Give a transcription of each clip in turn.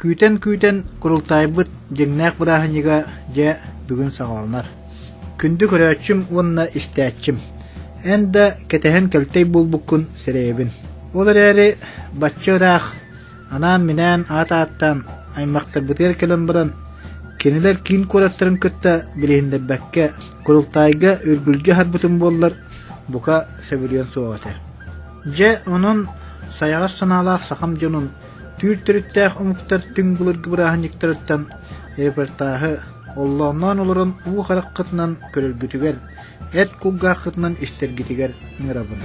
Күүтэн-күүтэн курултаайбыт дьиҥнээх бырааһынньыга дьэ бүгүн саҕаланар. Күндү көрөөччүм уонна истээччим, эн да кэтэһэн кэлтэй буолбуккун сэрэйэбин. Ол эрээри бачча ыраах анаан-минээн аат ааттаан аймахтарбытыгар кэлэн баран, кинилэр киин куораттарын кытта билиһиннэрбэккэ курултаайга үргүлдьү аһарбытым буоллар, бука сөбүлүөн суоҕа этэ. Дьэ, онон сайаҕас санаалаах сахам дьонун Түүр төрүттээх омуктар түҥ былыргы бырааһынньыктарыттан репортааһы оллоонноон олорон уу хараххытынан көрөргүтүгэр, эт кулгааххытынан истэргитигэр ыҥырабын.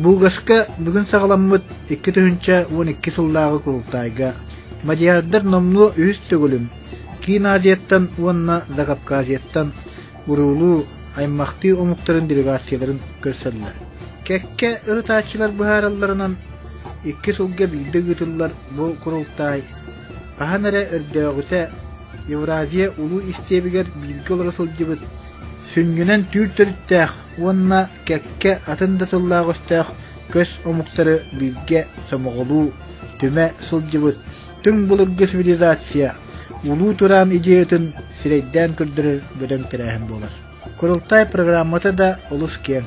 Бугаска бүгүн саҕаламмыт 2012 сыллааҕы курултаайга мадьярдар номнуо үһүс төгүлүн Киин Азияттан уонна Закавказьяттан уруулуу, аймахтыы омуктарын делегацияларын көрсөллөр. Кэккэ ырытааччылар быһааралларынан, икки сылга биирдэ ыытыллар бу курултаай хаһан эрэ өрдөөҕүтэ Евразия улуу истиэбигэр бииргэ олоро сылдьыбыт сүнньүнэн түүр төрүттээх уонна кэккэ атын да тыллаах-өстөөх көс омуктары бииргэ сомоҕолуу, түмэ сылдьыбыт түҥ былыргы цивилизация Улуу Тураан идеятын сирэйдээн көрдөрөр бөдөҥ тэрээһин буолар. Курултай программата да олус киэҥ.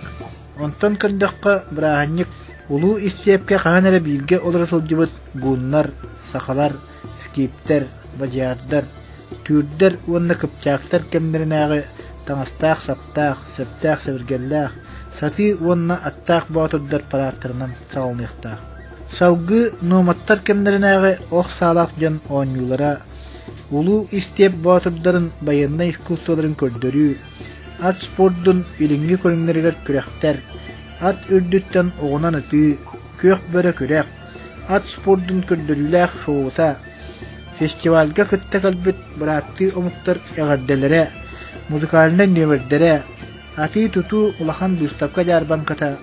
Онтон көрдөххө, бырааһынньык Улуу Истиэпкэ хаһан эрэ бииргэ олоро сылдьыбыт гуннар, сахалар, скиптэр, бадьаардар, түүрдэр уонна кыпчаактар кэмнэринээҕи таҥастаах-саптаах, сөптөөх-сэбиргэллээх, сатыы уонна аттаах боотурдар парааттарынан саҕаланыахтаах. Салгыы нуоматтар кэмнэринээҕи ох саалаах дьон оонньуулара, улуу истиэп боотурдарын байыаннай искусстволарын көрдөрүү, ат спордун илиҥҥи көрүҥнэригэр күрэхтэр, ат үрдүттэн оҕунан ытыы, күөх бөрө күрэх, ат спордун көрдөрүүлээх шоута, фестивальга кытта кэлбит бырааттыы омуктар эҕэрдэлэрэ, музыкальнай нүөмэрдэрэ, атыы-тутуу улахан быыстапка-дьаарбаҥката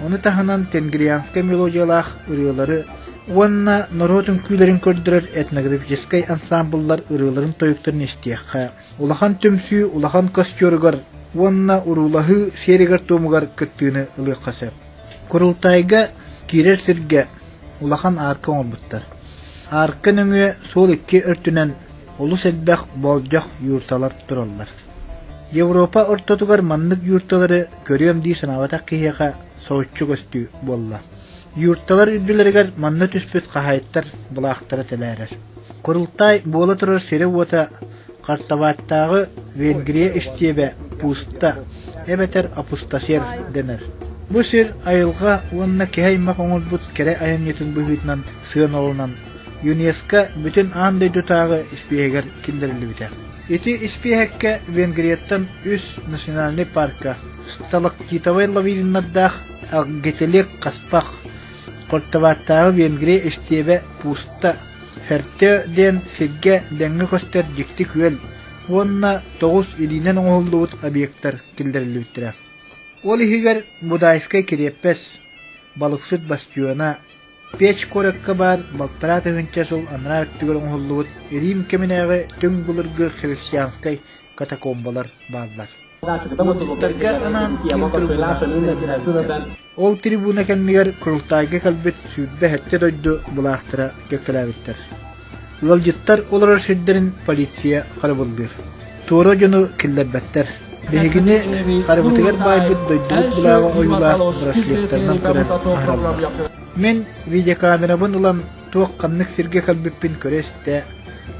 Ону таһынан тенгрианскай мелодиялаах ырыалары уонна норуот үҥкүүлэрин көрдөрөр этнографическай ансаамбыллар ырыаларын-тойуктарын истиэххэ, улахан түмсүү улахан костюругар уонна уруулаһыы сиэригэр-туомугар кыттыыны ылыахха сөп. Курултаайга киирэр сиргэ улахан аарка оҥорбуттар. Аарка нөҥүө суол икки өртүнэн олус элбэх болдьох юрталар тураллар. Европа ортотугар маннык юрталары көрүөм дии санаабатах киһиэхэ соһуччу көстүү буолла. Юрталар үрдүлэригэр манна түспүт хаһаайыттар былаахтара тэлээрэр. Курултай буола турар сирэ-уота Хартабааттааҕы Венгрия истиэбэ Пуста эбэтэр Апустасер дэнэр. Бу сир айылҕа уонна киһи аймах оҥорбут кэрэ айымньытын быһыытынан сыаналанан ЮНЕСКО бүтүн аан дойдутааҕы испииһэгэр киллэриллибитэ. Ити испииһэккэ Венгрияттан үс национальнай парка, сталактитовай лавиннардаах Аггетелек хаспах, Хортоваттааҕы Венгрия истиэбэ Пуста, Ферте диэн сиргэ дэҥҥэ көстөр дьикти күөл уонна тоҕус илиинэн оҥоһуллубут объектар киллэриллибиттэрэ. Ол иһигэр Будайскай кириэппэс, Балыксыт бастиона, Печь куоракка баар балтараа тыһыынча сыл анараа өттүгэр оҥоһуллубут Рим кэминээҕи түҥ былыргы христианскай катакомбалар бааллар. Ыалдьыттарга анаан киин трибуна тэриллибитэ. Ол трибуна кэннигэр Курултаайга кэлбит 27 дойду былаахтара кэккэлээбиттэр. Ыалдьыттар олорор сирдэрин полиция харабыллыыр. Туора дьону киллэрбэттэр. Биһигини харыбытыгар баайбыт дойдубут былааҕа ойуулаах браслеттарынан көрөн аһараллар. Мин видеокамерабын ылан туох-ханнык сиргэ кэлбиппин көрө-истэ,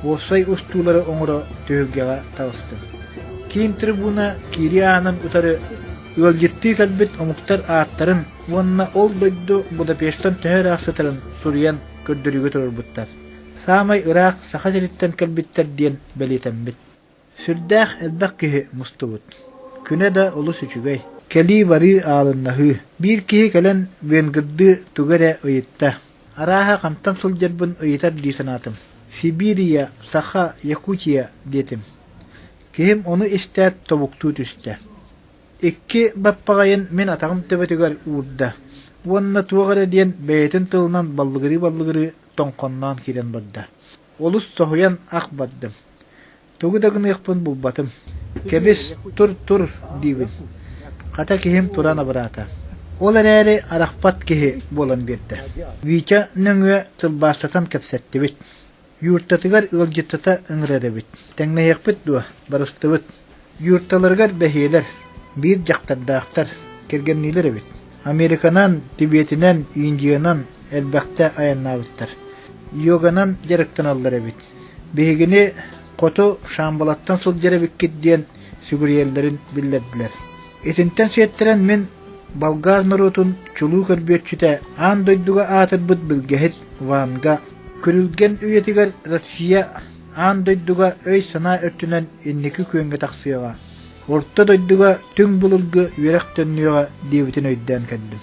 уопсай устуулары оҥоро түһүлгэҕэ таҕыстым. Киин трибуна киирии аанын утары ыалдьыттыы кэлбит омуктар ааттарын уонна ол дойду Будапештан төһө ыраах сытарын суруйан көрдөрүүгэ туруорбуттар. Саамай ыраах Саха сириттэн кэлбиттэр диэн бэлиэтэммит. Сүрдээх элбэх киһи мустубут. Күнэ да олус үчүгэй. Кэлии-барыы аалыннаһыы. Биир киһи кэлэн венгрдыы тугу эрэ ыйытта. Арааһа хантан сылдьарбын ыйытар дии санаатым. Сибирия, Саха, Якутия диэтим. Киһим ону истээт тобуктуу түстэ. Икки баппаҕайын мин атаҕым төбөтүгэр уурда уонна туох эрэ диэн бэйэтин тылынан баллыгырыы-баллыгырыы тоҥхонноон киирэн барда. Олус соһуйан ах бардым. Тугу да гыныахпын булбатым. Кэбис, тур-тур диибин. Хата киһим туран абыраата. Ол эрээри арахпат киһи буолан биэрдэ. Витя нөҥүө тылбаастатан кэпсэттибит. Юртатыгар ыалдьыттата ыҥырар эбит. Тэҥнэһиэхпит дуо, барыстыбыт. Юрталарыгар бэһиэлэр, биир дьахтардаахтар, кэргэнниилэр эбит. Американан, Тибетинэн, Индиянан элбэхтэ айаннаабыттар. Йоганан дьарыктаналлар эбит. Биһигини хоту Шамбалаттан сылдьар эбиккит диэн сүгүрүйэллэрин биллэрдилэр. Итинтэн сиэттэрэн мин болгар норуотун чулуу көрбүөччүтэ аан дойдуга аатырбыт билгэһит Ванга Күрүлгэн үйэтигэр Россия аан дойдуга өй-санаа өттүнэн инники күөҥҥэ тахсыаҕа, орто дойдуга түҥ былыргы үөрэх төннүөҕэ диэбитин өйдөөн кэллим.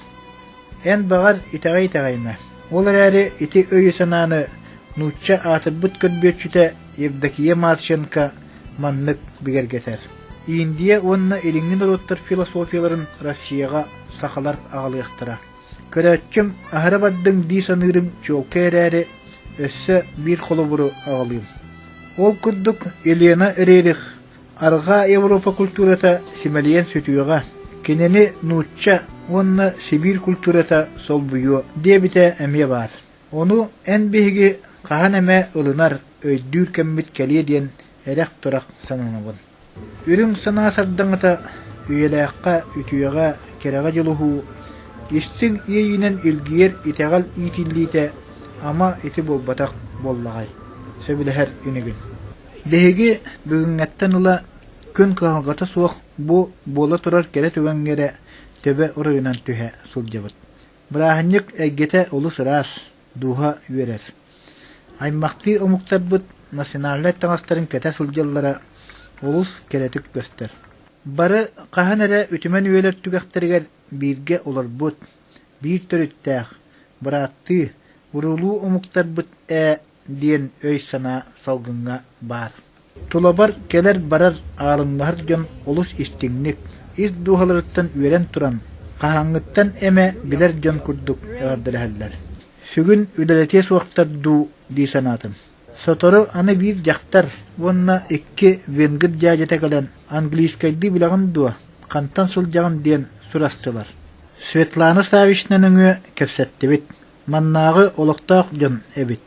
Эн баҕар итэҕэй-итэҕэйимэ, ол эрээри ити өйү-санааны нуучча аатырбыт көрбүөччүтэ Евдокия Марченко маннык бигэргэтэр: Индия уонна илиҥҥи норуоттар философияларын Россияҕа сахалар аҕалыахтара. Көрөөччүм аһара бардыҥ дии саныырыҥ чуолкай эрээри, өссө биир холобуру аҕалыым. Ол курдук Елена Рерих Арҕаа Европа культурата симэлийэн сүтүөҕэ, кинини нуучча уонна Сибиир культурата солбуйуо диэбитэ эмиэ баар. Ону эн биһиги хаһан эмэ ылынар, өйдүүр кэммит кэлиэ диэн эрэх-турах сананабын. Үрүҥ санаа сардаҥата үйэлээххэ, үтүөҕэ, кэрэҕэ дьулуһуу, истиҥ иэйиинэн илгийэр итэҕэл иитиллиитэ ама ити буолбатах буоллаҕай, сөбүлэһэр инигин. Биһиги бүгүҥҥэттэн ыла күн кыһалҕата суох бу буола турар кэрэ түгэҥҥэ эрэ төбө оройунан түһэ сылдьабыт. Бырааһынньык эйгэтэ олус ыраас, дууһа үөрэр. Аймахтыы омуктарбыт национальнай таҥастарын кэтэ сылдьаллара олус кэрэтик көстөр. Бары хаһан эрэ үтүмэн үйэлэр түгэхтэригэр бииргэ олорбут, биир төрүттээх, бырааттыы, уруулуу омуктарбыт ээ диэн өй-санаа салгыҥҥа баар. Тулабар кэлэр-барар аарыҥнаһар дьон олус истиҥник, ис дууһаларыттан үөрэн туран, хаһааҥҥыттан эмэ билэр дьон курдук эҕэрдэлэһэллэр. Сүгүн үлэлэтиэ суохтар дуу дии санаатым. Сотору аны биир дьахтар уонна икки венгр дьээдьэтэ кэлэн английскайдыы билэҕин дуо, хантан сылдьаҕын диэн сурастылар. Светлана Саввична нөҥүө кэпсэттибит. Маннааҕы олохтоох дьон эбит.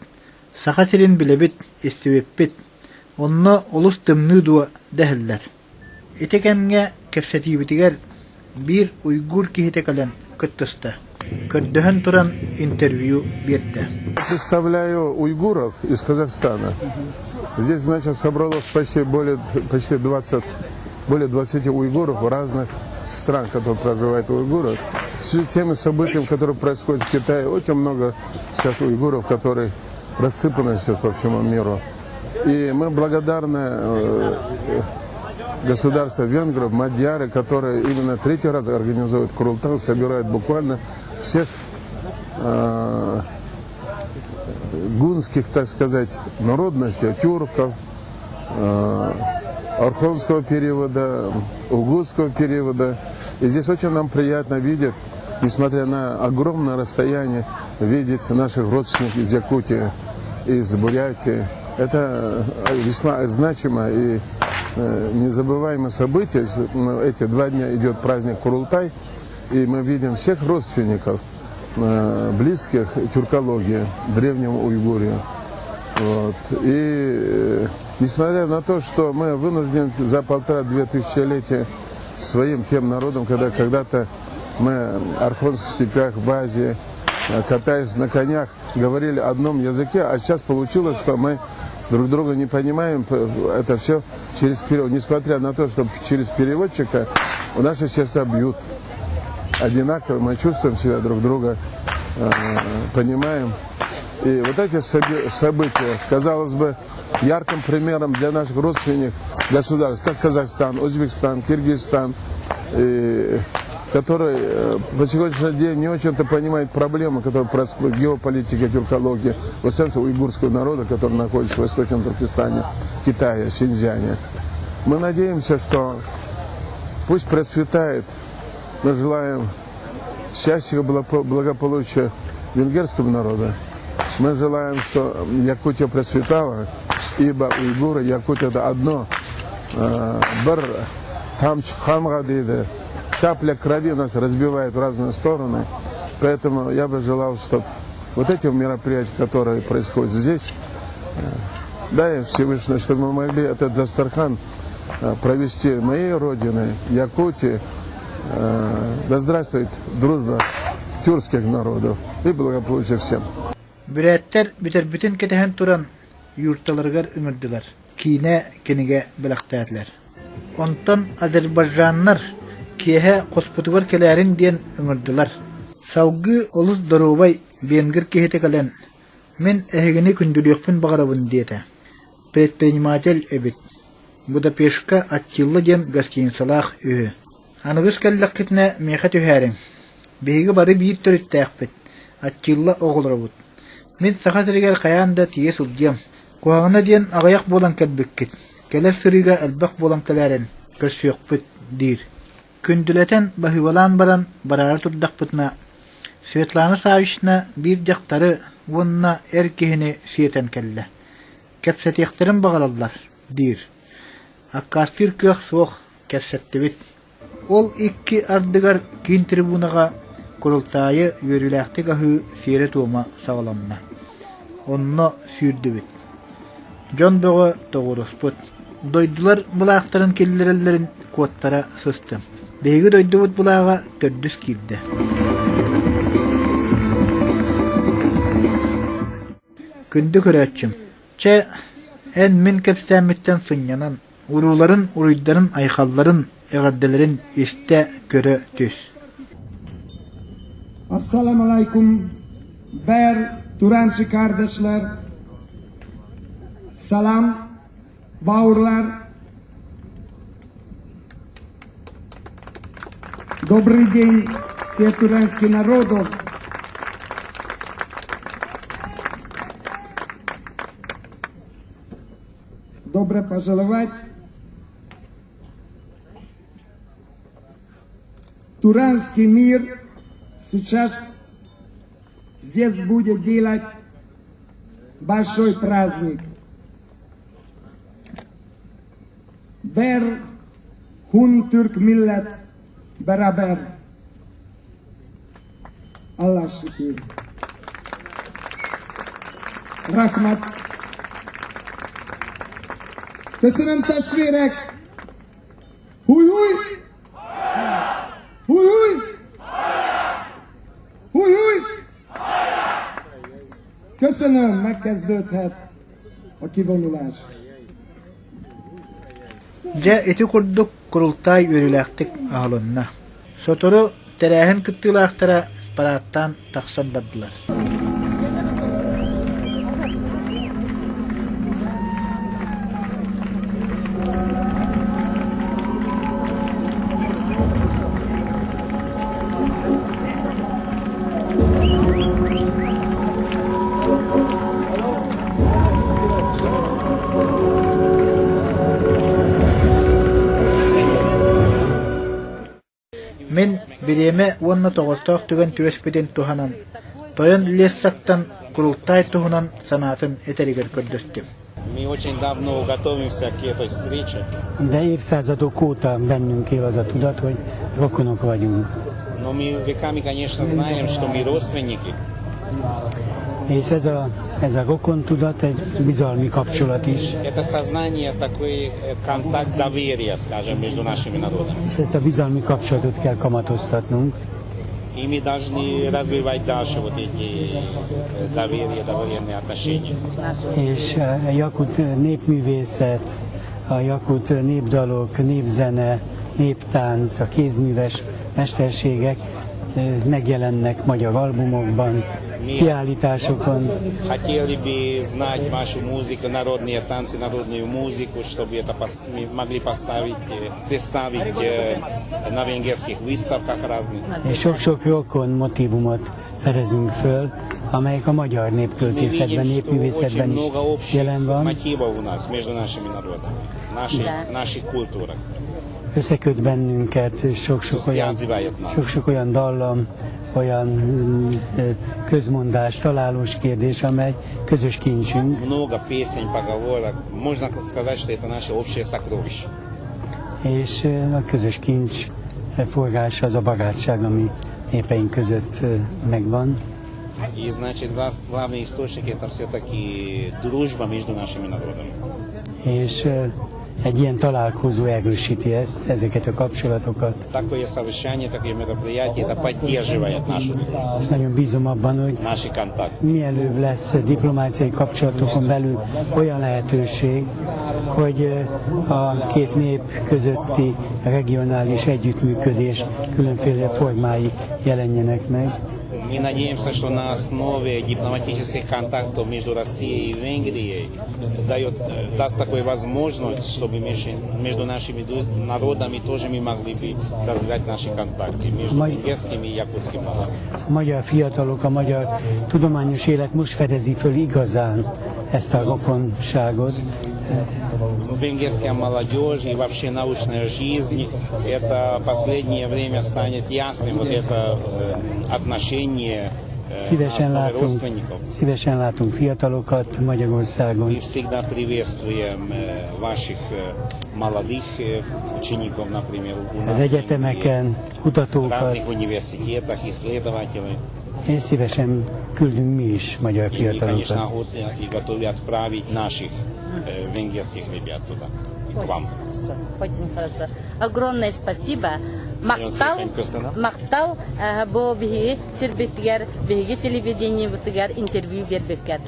Саха сирин билэбит, истибиппит. Онно олус тымныы дуо дэһэллэр. Ити кэмҥэ кэпсэтиибитигэр биир уйгур киһитэ кэлэн кыттыста. Көрдөһөн туран интервью биэрдэ. Представляю уйгуров из Казахстана. Здесь, значит, собралось почти, более, почти 20, более 20 уйгуров разных стран, которые проживают уйгуры. В связи с теми событиями, которые происходят в Китае, очень много сейчас уйгуров, которые рассыпаны сейчас по всему миру. И мы благодарны э, государству венгров, мадьяры, которые именно третий раз организуют Курултай, собирают буквально всех э, гунских, так сказать, народностей, тюрков, э, Орхонского периода, Угузского периода. И здесь очень нам приятно видеть, несмотря на огромное расстояние, видеть наших родственников из Якутии, из Бурятии. Это весьма значимо и незабываемое событие. Эти 2 дня идет праздник Курултай, и мы видим всех родственников, близких тюркологии, древнему Уйгурию. Вот. И несмотря на то, что мы вынуждены за полтора-две тысячелетия своим тем народом, когда когда-то мы в Орхонских степях, в Азии, катаясь на конях, говорили одном языке, а сейчас получилось, что мы друг друга не понимаем, это все через перевод. Несмотря на то, что через переводчика у наши сердца бьют одинаково, мы чувствуем себя друг друга, понимаем. И вот эти события, казалось бы, ярким примером для наших родственников государств, как Казахстан, Узбекистан, Киргизстан, и, который по сегодняшний день не очень-то понимает проблемы, которые происходят в геополитике, тюркологии, в основном уйгурского народа, который находится в Восточном Туркестане, Китае, Синьцзяне. Мы надеемся, что Пусть процветает. Мы желаем счастья, благополучия венгерскому народу. Мы желаем, что Якутия процветала, ибо уйгуры, Якутия это одно. Биир тамчы хаанга диэри. Капля крови нас разбивает в разные стороны. Поэтому я бы желал, чтобы вот эти мероприятия, которые происходят здесь, дай Всевышний, чтобы мы могли этот Дастархан провести моей родиной, Якутии. Да здравствует дружба тюркских народов и благополучие всем. Бүрээттэр бүтэрбитин кэтэһэн туран юрталарыгар ыҥырдылар, киинэ кинигэ бэлэхтээтилэр. Онтон азербайджаннар киэһэ хоспутугар кэлээриҥ диэн ыҥырдылар. Салгыы олус доруобай венгр киһитэ кэлэн «Мин эһигини күндүлүөхпүн баҕарабын» диэтэ. Предприниматель эбит. Будапешка Аттила диэн гостиницалаах үһү. Аныгыс кэллэххитинэ миэхэ түһээриҥ. Биһиги бары биир төрүттээхпит, Аттила оҕолоробут. Мин Саха сиригэр хайаан да тиийэ сылдьыам. Куһаҕана диэн аҕыйах буолан кэлбиккит. Кэлэр сырыыга элбэх буолан кэлээрин, көрсүөхпүт, диир. Күндүлэтэн, баһыыбалаан баран бараары турдахпытына, Светлана Саввична биир дьахтары уонна эр киһини сиэтэн кэллэ. Кэпсэтиэхтэрин баҕараллар, диир. Аккаастыыр кыах суох, кэпсэттибит. Ол икки ардыгар киин трибунаҕа курултаайы үөрүүлээхтик аһыы сиэрэ-туома саҕаланна. Онно сүүрдүбүт. Дьон бөҕө тоҕуоруспут. Дойдулар былаахтарын киллэрэллэрин куоттара сыстым. Биһиги дойдубут былааҕа төрдүс киирдэ. Күндү көрөөччүм, чэ, эн мин кэпсээммиттэн сынньанан, урууларын, уруйдарын, айхалларын, эҕэрдэлэрин истэ, көрө түс. Ассалам алейкум, бэр Туранчы kardeşler, salam, бауырлар. Добрый день, все туранские народов. Добро пожаловать Туранский мир сейчас здесь будет делать большой праздник. Бер Hun Türk millet beraber. Allah şükür. Rahmat. Köszönöm testvérek! Húj, húj! Húj, húj! Húj, húj! Köszönöm, megkezdődhet a kivonulás. Дьэ, ити курдук курултаай үөрүүлээхтик аһылынна. Сотору тэрээһин кыттыылаахтара параадтаан тахсан бардылар. Мин бириэмэ уонна тоҕоостоох түгэн түбэспитин туһанан, тойон Лессаттан курултаай туһунан санаатын этэригэр көрдөстүм. Мы очень давно готовимся к этой встрече. De évszázadok óta bennünk él az a tudat, hogy rokonok vagyunk. Но мы веками, конечно, знаем, что мы родственники. És ez a, ez a rokontudat egy bizalmi kapcsolat is. Это сознание такой контакт доверия, скажем, между нашими народами. És ezt a bizalmi kapcsolatot kell kamatoztatnunk. И мы должны развивать дальше вот эти доверие, доверенные отношения. És a jakut népművészet, a jakut népdalok, népzene, néptánc, a kézműves mesterségek megjelennek magyar albumokban, kiállításokon. Хотели бы знать вашу музыку, народные танцы, народную музыку, чтобы это мы могли поставить, представить на венгерских выставках разных. És sok-sok rokon motívumot fedezünk föl, amelyek a magyar népköltészetben, népművészetben is jelen van. мотивов у нас между нашими народами, наши, наших культурах. Összeköt bennünket sok-sok olyan, sok-sok olyan dallam, olyan közmondás, találós kérdés, amely közös kincsünk. Много песен, поговорок. Можно сказать, что это наше общее сокровище. És a közös kincs forrása az a barátság, ami népeink között megvan. И, значит, главный источник это все-таки дружба между нашими народами. És egy ilyen találkozó erősíti ezt, ezeket a kapcsolatokat. Такое совещание, такое мероприятие, это поддерживает нашу дружбу. És nagyon bízom abban, hogy Наши контакты. mielőbb lesz diplomáciai kapcsolatokon belül olyan lehetőség, hogy a két nép közötti regionális együttműködés különféle formái jelenjenek meg. Мы надеемся, что на основе дипломатических контактов между Россией и Венгрией дает, даст такую возможность, чтобы между нашими народами тоже мы могли бы развивать наши контакты между венгерским и якутским народом. A magyar fiatalok, a magyar tudományos élet most fedezi föl igazán ezt a rokonságot. Венгерская молодежь и вообще научная жизнь, это последнее время станет ясным, вот это отношение Szívesen látunk, szívesen látunk fiatalokat Magyarországon. Мы всегда приветствуем ваших молодых учеников, например, у нас Az egyetemeken, kutatókat. разных университетах, исследователей. És szívesen küldünk mi is magyar И мы, конечно, fiatalokat. охотно и готовы отправить наших венгерских ребят туда, к вам. Очень хорошо, очень хорошо. Огромное спасибо. Махтал, szépen köszönöm. махтал бу биһиги сирбитигэр, биһиги телевидениебытыгар интервью биэрбиккэр.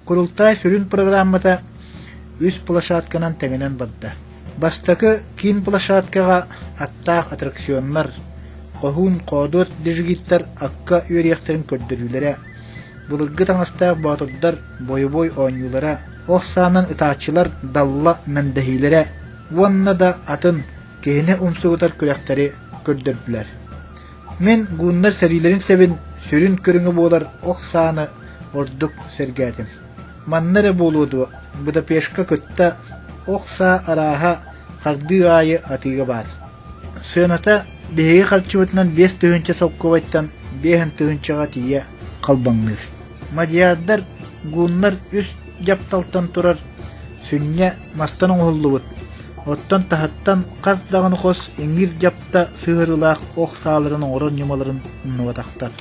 Курултай сүрүн программата үс площадканан тэҥинэн барда. Бастакы киин площадкаҕа аттаах аттракционнар, хоһуун хоодуот дижигиттэр акка үөрүйэхтэрин көрдөрүүлэрэ, былыргы таҥастаах боотурдар бойобуой оонньуулара, ох саанан ытааччылар далла мэндэһиилэрэ уонна да атын киһини умсугутар күрэхтэри көрдөрдүлэр. Мин гуннар сэриилэрин сэбин сүрүн көрүҥэ буолар ох сааны ордук сэргээтим. Манна эрэ буолуо дуо, Будапешка кытта ох саа арааһа хардыы аайы атыыга баар. Сыаната биһиги харчыбытынан 5000 солкуобайтан 5000-ҕа тиийэ халбаҥныыр. Мадьярдар гуннар үс дьапталтан турар сүнньэ мастан оҥоһуллубут, оттон таһыттан хас даҕаны хос иҥиир дьапта сыһыарыылаах ох сааларын оҥорор ньымаларын умнубатахтар.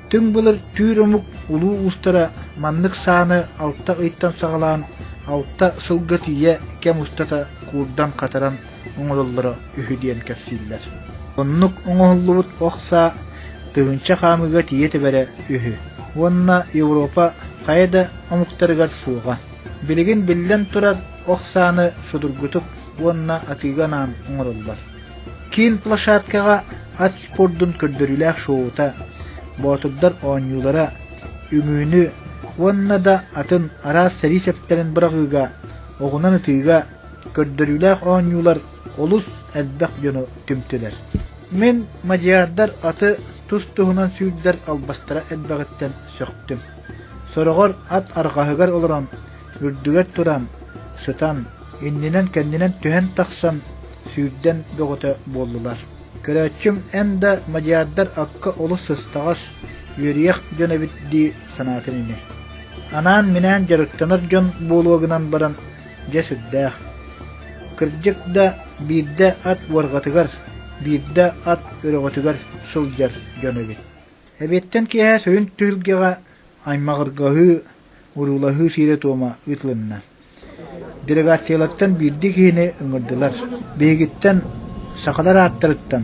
Түҥ былыр түүр омук улуу уустара маннык сааны алта ыйтан саҕалаан алта сылга тиийэ кэм устата куурдан-хатаран оҥороллоро үһү диэн кэпсииллэр. Оннук оҥоһуллубут ох саа тыһыынча хаамыыга тиийэ тэбэрэ үһү уонна Европа хайа да омуктарыгар суоҕа. Билигин биллэн турар ох сааны судургутук уонна атыыга анаан оҥороллор. Киин площадкаҕа ат спордун көрдөрүүлээх шоута, боотурдар оонньуулара, үҥүүнү уонна да атын араас сэрии сэптэрин быраҕыыга, оҕунан ытыыга көрдөрүүлээх оонньуулар олус элбэх дьону түмтүлэр. Мин мадьярдар аты тус-туһунан сүүрдэр албастара элбэҕиттэн сөхтүм. Сороҕор ат арҕаһыгар олорон, үрдүгэр туран, сытан, иннинэн-кэннинэн түһэн тахсан сүүрдэн бөҕөтө буоллулар. Көрөөччүм эн да мадьярдар акка олус сыстаҕас, үөрүйэх дьон эбит дии санаатын ини. Анаан-минээн дьарыктанар дьон буолуо гынан баран, дьэ сүрдээх. Кырдьык да, биирдэ ат уорҕатыгар, биирдэ ат өрөҕөтүгэр сылдьар дьон эбит. Эбиэттэн киэһэ сүрүн түһүлгэҕэ аймаҕыргаһыы, уруулаһыы сиэрэ-туома ыытылынна. Делегациялартан биирдии киһини ыҥырдылар. Биһигиттэн, сахалар ааттарыттан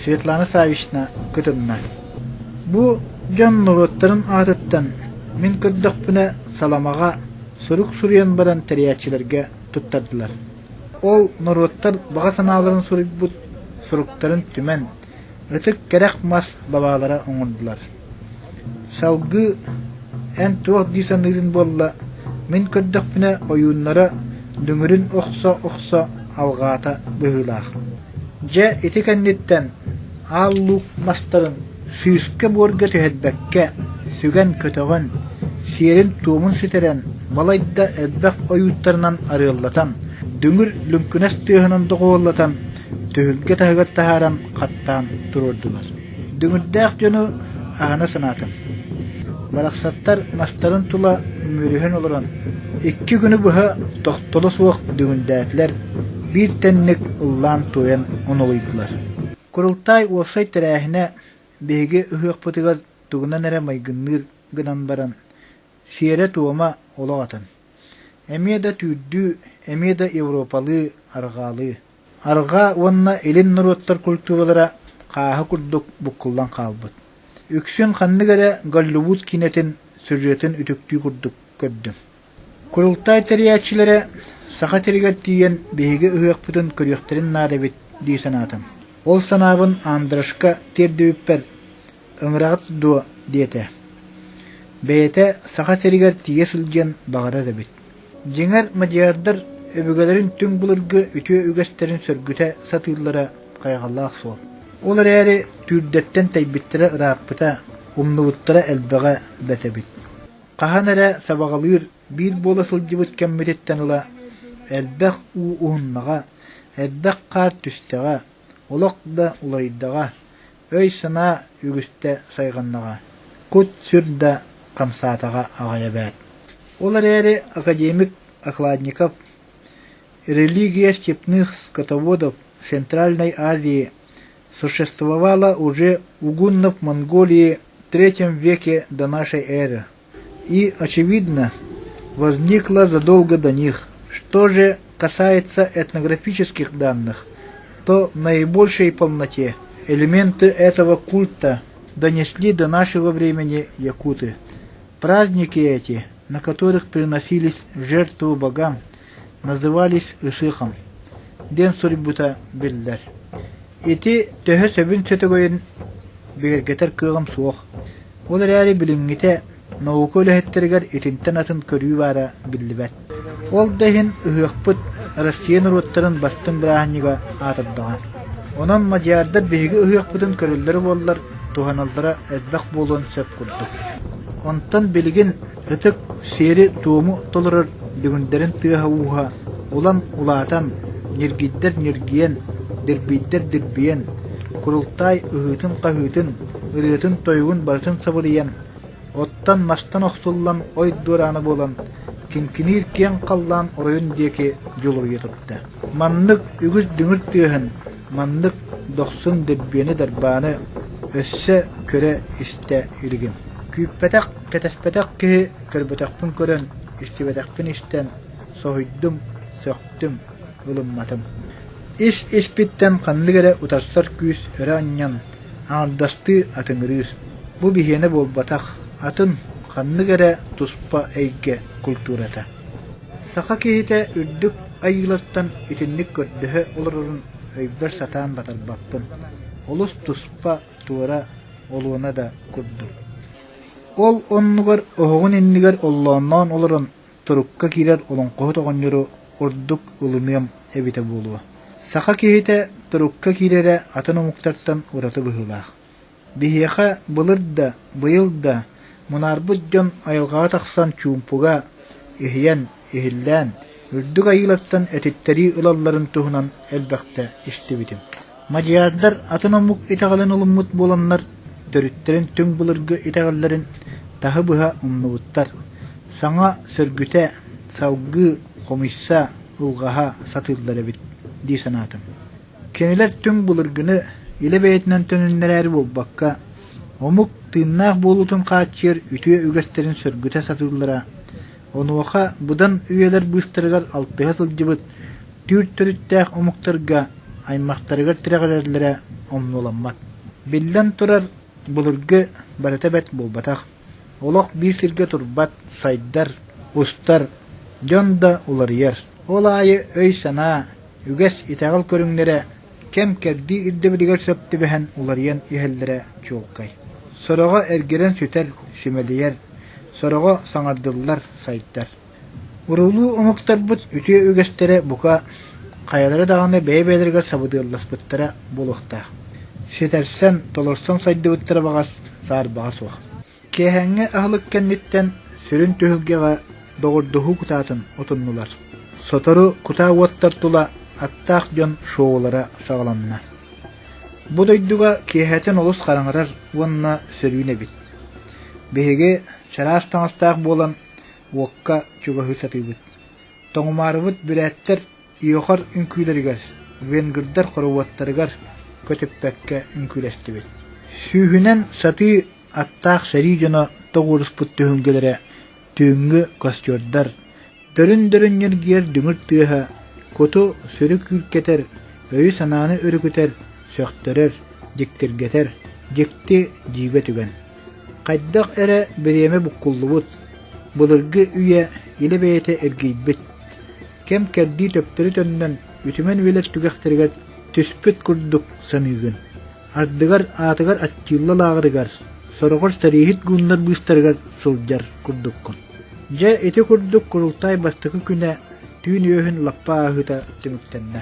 Светлана Саввична кытынна. Бу дьон норуоттарын аатыттан мин көрдөхпүнэ саламаҕа сурук суруйан баран тэрийээччилэргэ туттардылар. Ол норуоттар баҕа санааларын суруйбут суруктарын түмэн, ытык кэрэх мас лабаалара оҥордулар. Салгыы эн туох дии саныырын буолла, мин көрдөхпүнэ ойууннара дүҥүрүн охсо-охсо алҕаата быһыылаах. Дьэ ити кэнниттэн Аал Луук мастарын сыыска-буорга түһэрбэккэ, сүгэн-көтөҕөн, сиэрин-туомун ситэрэн, балайда элбэх ойууттарынан арыаллатан, дүҥүр лүҥкүнэс тыаһынан доҕуһуоллатан. түһүлгэ таһыгар таһааран хаттаан туруордулар. Дүҥүрдээх дьону аһына санаатым. Барахсаттар мастарын тула үмүөрүһэн олорон, икки күнү быһа тохтоло суох дүҥүрдээтилэр, биир тэҥник ыллаан-туойан онолуйдулар. Курултаай уопсай тэрээһинэ биһиги ыһыахпытыгар тугунан эрэ майгынныыр гынан баран, сиэрэ-туома олох атын. Эмиэ да түүрдүү, эмиэ да европалыы, арҕаалыы. Арҕаа уонна илин норуоттар культуралара хааһы курдук буккуллан хаалбыт. Үксүн ханнык эрэ Голливуд киинэтин сюжетын үтүктүү курдук көрдүм. Курултаай тэрийээччилэрэ Саха сиригэр тиийэн биһиги ыһыахпытын көрүөхтэрин наада эбит дии санаатым. Ол санаабын Андрашка тиэрдибиппэр «Ыҥыраҕыт дуо?» диэтэ. Бэйэтэ Саха сиригэр тиийэ сылдьыан баҕарар эбит. Дьиҥэр, мадьярдар өбүгэлэрин түҥ былыргы үтүө үгэстэрин сөргүтэ сатыыллара хайҕаллаах суол. Ол эрээри түүрдэртэн тэйбиттэрэ ырааппыта, умнубуттара элбэҕэ бэрт эбит. Хаһан эрэ сабаҕалыыр биир буола сылдьыбыт кэммититтэн ыла элбэх уу уһуннаҕа, элбэх хаар түстэҕэ, олох да уларыйдаҕа, өй-санаа үгүстэ сайҕаннаҕа, кут-сүр да хамсаатаҕа аҕай эбээт. Ол эрээри академик Окладников «Религия степных скотоводов Центральной Азии существовала уже у гуннов Монголии в третьем веке до нашей эры и, очевидно, возникла задолго до них. Что же касается этнографических данных, то в наибольшей полноте элементы этого культа донесли до нашего времени якуты. Праздники эти, на которых приносились жертву богам, назывались ысыхом, диэн суруйбута биллэр. Ити төһө сөбүн сөтөгөйүн бигэргэтэр кыаҕым суох. Ол эрээри билиҥҥитэ наука үлэһиттэригэр итинтэн атын көрүү баара биллибэт. Ол да иһин ыһыахпыт Россия норуоттарын бастыҥ бырааһынньыга аатырдаҕа. Онон мадьярдар биһиги ыһыахпытын көрөллөрө буоллар, туһаналлара элбэх буолуон сөп курдук. Онтон билигин ытык сиэри-туому толорор дүҥүрдэрин тыаһа-ууһа улам улаатан, ньиргийдэр ньиргийэн, дирбийдэр дирбийэн, курултаай ыһыытын-хаһыытын, ырыатын-тойугун барытын сабырыйан, оттон-мастан охсуллан ой дуораана буолан, киҥкиниир киэҥ халлаан оройун диэки дьулуруйа турда. Маннык үгүс дүҥүр тыаһын, маннык дохсун дирбиэни-дарбааны өссө көрө-истэ илигим. Күүппэтэх, кэтэспэтэх киһи көрбөтөхпүн көрөн, истибэтэхпин истэн, соһуйдум, сөхтүм, ылымматым. Ис-испиттэн ханнык эрэ утарсар күүс өрө анньан, аҥардастыы атыҥырыыр. Бу биһиэнэ буолбатах, атын, ханнык эрэ туспа эйгэ культурата. Саха киһитэ үрдүк айыылартан итинник көрдөһө олорорун өйбөр сатаан батарбаппын. Олус туспа, туора, олуона да курдук. Ол оннугар оһоҕун иннигэр оллоонноон олорон турукка киирэр олоҥхоһут оҕонньору ордук ылыныам эбитэ буолуо. Саха киһитэ турукка киирэрэ атын омуктартан ураты быһыылаах. Биһиэхэ былыр да, быйыл да мунаарбыт дьон айылҕаҕа тахсан чуумпуга иһийэн, иһиллээн, үрдүк айыылартан этиттэрии ылалларын туһунан элбэхтэ истибитим. Мадьярдар атын омук итэҕэлин ылыммыт буоланнар, төрүттэрин түҥ былыргы итэҕэллэрин таһы-быһа умнубуттар, саҥа сөргүтэ, салгыы хомуйса, ылҕаһа сатыыллар эбит дии санаатым. Кинилэр түҥ былыргыны илэ бэйэтинэн төнүннэрээри буолбакка, омук тыыннаах буолуутун хааччыйар үтүө үгэстэрин сөргүтэ сатыыллара, онуоха быдан үйэлэр быыстарыгар алтыһа сылдьыбыт түүр төрүттээх омуктарга аймахтарыгар тирэҕирэллэрэ омнуоламмат. Биллэн турар, былыргы барыта бэрт буолбатах. Олох биир сиргэ турбат, сайдар, устар, дьон да уларыйар. Ол аайы өй-санаа, үгэс, итэҕэл көрүҥнэрэ кэм-кэрдии ирдэбилигэр сөп түбэһэн уларыйан иһэллэрэ чуолкай. Сороҕо эргэрэн сүтэр, симэлийэр, сороҕо саҥардыллар, сайдар. Уруулуу омуктарбыт үтүө үгэстэрэ бука хайалара даҕаны бэйэ-бэйэлэригэр сабыдыалласпыттара буолуохтаах. Ситэрсэн, толорсон сайдыбыттара баҕас саарбаҕа суох. Киэһээҥҥи аһылык кэнниттэн сүрүн түһүлгэҕэ доҕордоһуу кутаатын отуннулар. Сотору кутаа уоттар тула аттаах дьон шоулара саҕаланна. Бу дойдуга киэһэтин олус хараҥарар уонна сөрүүн эбит. Биһиги чараас таҥастаах буолан уокка чугаһыы сатыыбыт. Тоҥумаарыбыт бүрээттэр Иохар үҥкүүлэригэр, венгрдар хороводтарыгар көтүппэккэ үҥкүүлэстибит. Сүүһүнэн сатыы аттаах сэрии дьоно тоҕуоруспут түһүлгэлэрэ түүҥҥү костюрдар, дөрүн-дөрүн ньиргийэр дүҥүр тыаһа куту сүрү күүркэтэр, өйү-санааны өрүкүтэр, сөхтөрөр, дьиктиргэтэр дьикти дьиибэ түгэн. Хайдах эрэ бириэмэ буккуллубут, былыргы үйэ илэ бэйэтэ эргийбит, кэм-кэрдии төптөрү төннөн үтүмэн үйэлэр түгэхтэригэр түспүт курдук саныыгын. Ардыгар аатыгар Аттилла лааҕырыгар, сороҕор сэрииһит гуннар быыстарыгар сылдьар курдуккун. Дьэ, ити курдук курултаай бастакы күнэ түүн үөһүн лаппа ааһыыта түмүктэннэ.